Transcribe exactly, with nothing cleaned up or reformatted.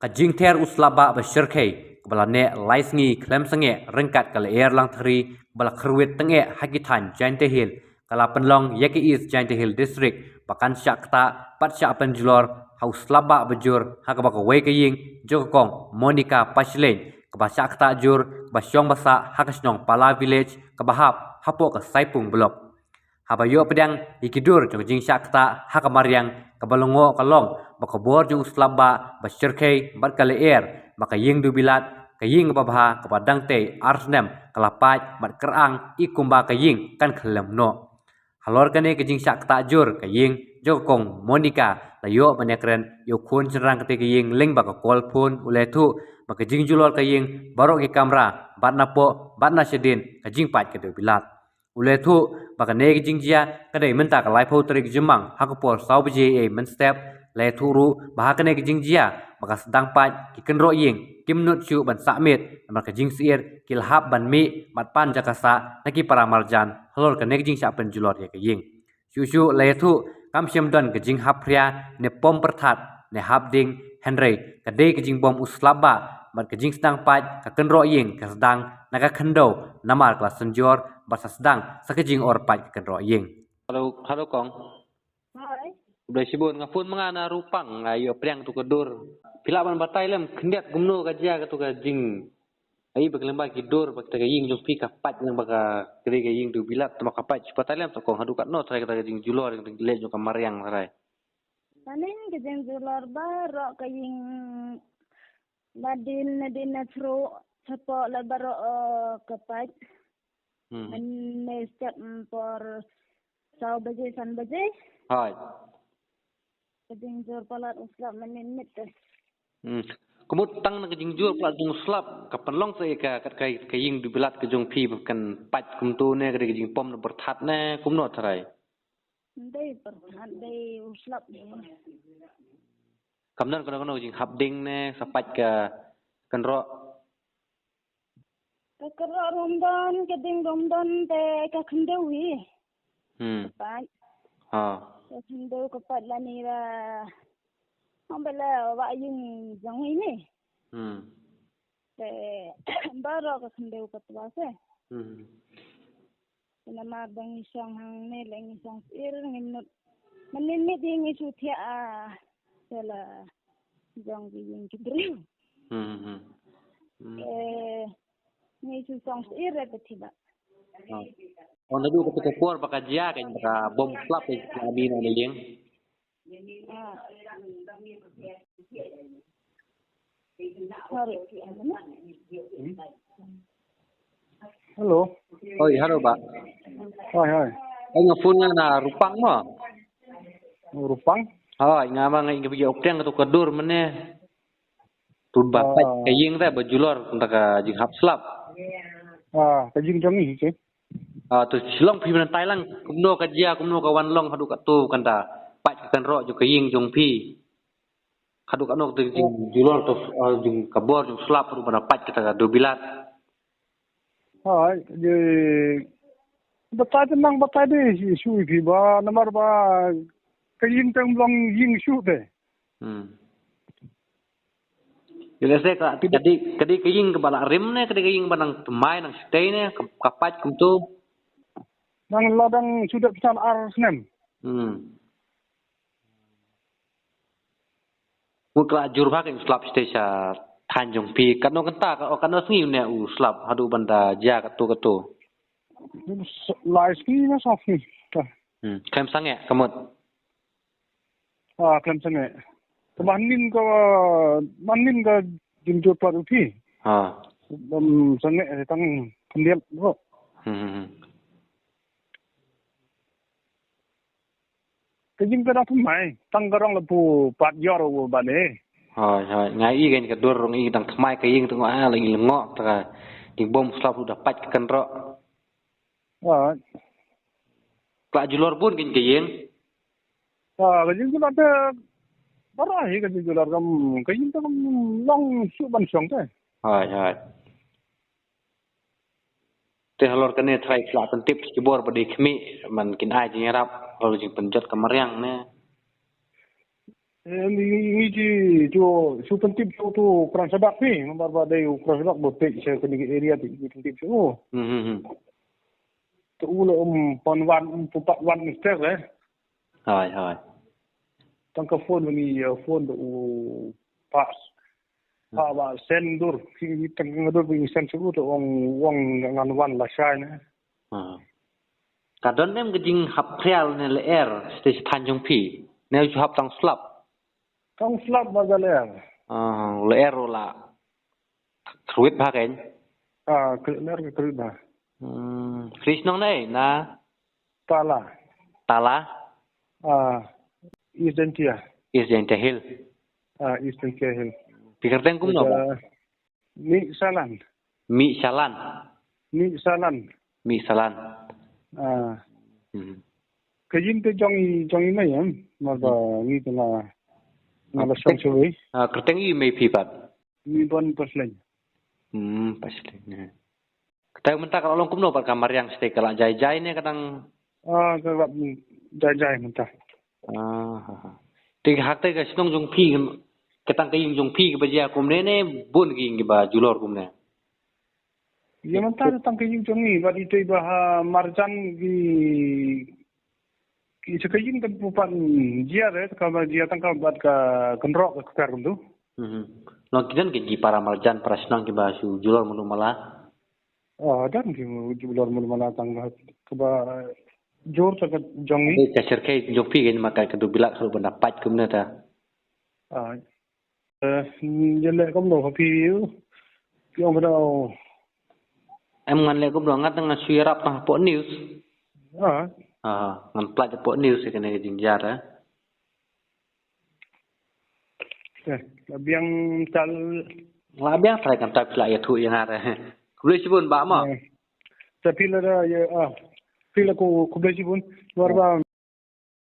Ka jingther u slap bah ba shyrkhei kaba la neh lai sngi khlem sangeh ryngkat ka lyer langthari kaba la kyrwit tyngeh ha ki thaiñ Jaintia Hills ka la pynlong ïa ka East Jaintia Hills District ba kan shah ktah bad shah pynjulor ha u slap bah ba jur ha kaba kawei ka ïing jong ka kong Monica Pashlein kaba shah ktah jur kaba shong ba sah ha ka shnong Pala Village kaba hap hapoh ka Saipung Block. Haba ïoh pdiang ïa ki dur jong ka jingshah ktah ha ka mariang kaba lyngngoh ka long ba ka bor jong u slap bah ba shyrkhei bad ka lyer ba ka ïing dewbilat, ka ïing kaba bha kaba dang tei ar snem, ka la pait bad kyrang ïa kumba ka ïing kan khyllem noh. Halor kane ka jingshah ktah jur ka ïing jong ka kong Monica la ïoh ban ïakren ïa u khun shynrang katei ka ïing lyngba ka call phone, u la ïathuh ba ka jingjulor ka ïing baroh ki kamra bad napoh bad nashadien ka jingpait ka dewbilat. U la ïathuh ba kane ka jingjia ka dei mynta ka laiphew tarik Jymmang ha ka por saw baje ei mynstep. La ïathuh ruh ba ha kane ka jingjia ba ka sdang pait ki kynroh ïing kim nud shuh ban sah miet namar ka jingsyier ki la hap ban mih bad pan jaka sah na ki para marjan halor kane ka jingshah pynjulor ïa ka ïing. Shuh shuh la ïathuh kam shym don ka jinghap phria ne pom pyrthat ne hap ding, hynrei ka dei ka jingbom u slap bah bad ka jingsdang pait ka kynroh ïing ka sdang na ka khyndew namar ka la synjor bad sa sdang sa ka jingor pait ka kynroh ïing. Hello, hello kong. Hi. Khublei shibun, nga phone ma nga na Rupang, nga ïoh pdiang tu ka dur. Phi lah ban batai lem khyndiat kumno ka jia katu ka jing Ai ba ka lyngba ki dur ba kita ka ïing jong phi ka pait lyngba ka, ka dei ka ïing dewbilat, tang ba ka pait shu batai lem to kong, haduh katno tharai kata ka jingjulor jong ka mariang tharai. Paning ka jingjulor baroh ka ïing, nadien nadien na chruh chapoh la baroh, eh, ka pait. Hmm. Mynne step, mm, por saw baje san baje. Hooid. Ka jingjur palat u slap mynnin mynmiet te. Hmm. Ka mut tang na ka jingjur palat jong u slap ka pynlong sa ïa ka, ka, ka, ka ïing dewbilat ka jong phi ba kan pait kumto ne ka dei ka jingpom na pyrthat ne kumno tharai? Dei pyrthat, dei u slap ne. Kam don kano kano jinghap ding ne sa pait ka kynroh? Ka kynroh ruh ym don, ka ding ruh ym don, te ka khyndew hi. Hmm. Ka pait. Ha. Ka khyndew ka pait lane ba, ong ba la wah ïing jong ngi ne. Hmm. Te baroh ka khyndew ka twa se. Hmm. Namar ba ngi shong hangne lei ngi shong syier, ngi nud. Mynnin miet ïa ngi shu thiah, ah, sha la jong ki ïing ki briew. Hmm, hmm, hmm. Eh, ngi shu shong syier re te thiah ba. Ah. Ong naduh kata ka por ba ka jia ka, ba ka bom slap ïa ka mi na ïing. Hello. Hoi, hello, bah. Hoi, hoi. Ai, nga phone nga na Rupang mo. Rupang? Hoi, nga ma nga ïa ka dur mynne. Tu ba pait ka ïing te ba julor, tang ka jinghap slap. Ah, ka ïing jong ngi, okay. Ah, to shu long phi mynta lang, kumno ka jia, kumno ka wan long, haduh katto kata, pait ka kynroh jong ka ïing jong phi. Haduh katno kata ka jingjulor to, ah, jong ka bor jong slap, haduh ban pait kata ka dewbilat. Hai, je, batai te nang batai de, shu phi ba, namar ba, ka ïing te ym long ïing shuh te. Hmm. Ïa lehse ka, ka dei, ka dei ka ïing kaba la rim ne, ka dei ka ïing ba nang thymmai, nang shatei ne, ka, ka pait kumto. Nang la dang shu dep san ar snem. Hmm. Mut ka la jur bha ka slap shatei sha thaiñ jong phi. Katno kynta, ka, oh, katno sngi une u slap, haduh ban da jia katto katto. Lai sngi na saw sngi. Hmm. Khlem sangeh, ka mut. Ah, khlem sangeh. Te mynnin ka, mynnin ka jingjur pat u phi. Ha. Bym sangeh tang khyndiat ko. Hmm, hmm, hmm. Ka jing ka dang thymmai, tang ka rong la pu pat ïor u ba ne. Hoi, hoi. Nga i kein ka dur rong i dang thymmai ka ïing tang, ah, la i lyngngoh ta ka jingbom slap ruh da pait ka kynroh. Hoi. Ka la julor bun kein ka ïing. Ah, ka jingjulor te baroh hi ka jingjulor kam, ka ïing te kam long shuh ban shong te. Hoi, hoi. Te halor kane tharai phi lah pyntip ki bor ba dei khmih, man kin ai jingïarap halor jingpynjot ka mariang ne. Eh, ngi, ngi ju, ju, ju pyntip ju tu Prang Sabak ni, namar ba dei u Prang Sabak ba pek sha kane ka area ti, ngi pyntip ju. Hmm, hmm, hmm. Tu u la um pon wan, um pu pat wan mister le. Hai, hai. Tang ka phone ni, eh, phone tu u pas. Hmm. Pa ba sen dur, ki tang ka dur bi sen shu tu ong, ong ngan wan la shai ne. Hmm. Ka don em ka jinghap phrial ne lyer, stage than jong phi. Ne ju hap tang slap. Tang slap ba ka lyer. Ah, lyer la. Kruit ba kein. Ah, kruit lyer kruit ba. Hmm, Kris nong nei na. Tala. Tala. Ah, East Jaintia. East Jaintia Hill. Ah, East Jaintia Hill. Phi kyrteng kumno ba? Ah, Mi Salan. Mi Salan. Mi Salan. Mi Salan. Ah. Hmm. Ka ïing te jong i, jong i mei em. Mar ba hmm. Ngi te na, na la shong shuh. Ah, kyrteng i mei phi pat. Mi Bon Pasleng. Hmm, Pasleng. Kata mynta ka la long kumno pat ka mariang stage ka la jai jai ne ka dang. Ah, ka la jai jai mynta. Ah, ha, ha. Te hak te ka shnong jong phi, ka tang ka ïing jong phi ka ba jia kumne ne bun ki ïing ki ba julor kumne. Ïa mynta ka tang ka ïing jong ngi bad ite ba ha marjan ki, ki sa ka ïing kan pu pan jia re ka ba jia tang ka bad ka kynroh ka kper kumtu. Mhm. Long ki don ki para marjan para shnong ki ba shu julor mulu mala. Ah, don ki julor mulu mala tang ba ka ba jur sa ka jong ngi. Ka syrkhei jong phi ka ma ka ka du bilak shu ban da pait kumne ta. Ah. Eh, ïa leh kumno phi ïa. Ïa kumno. Em ngan leh kumno ngat ngan shu ïarap tang hapoh news. Ah. Ah, ngan pynlait hapoh news ïa kane ka jingjar eh. Eh, la biang tal. La biang tal kan tap la ïathuh ïa nga re. Khublei shibun bah mo. Eh. Te phi la da ïa ah. Phi la ku khublei shibun. War ba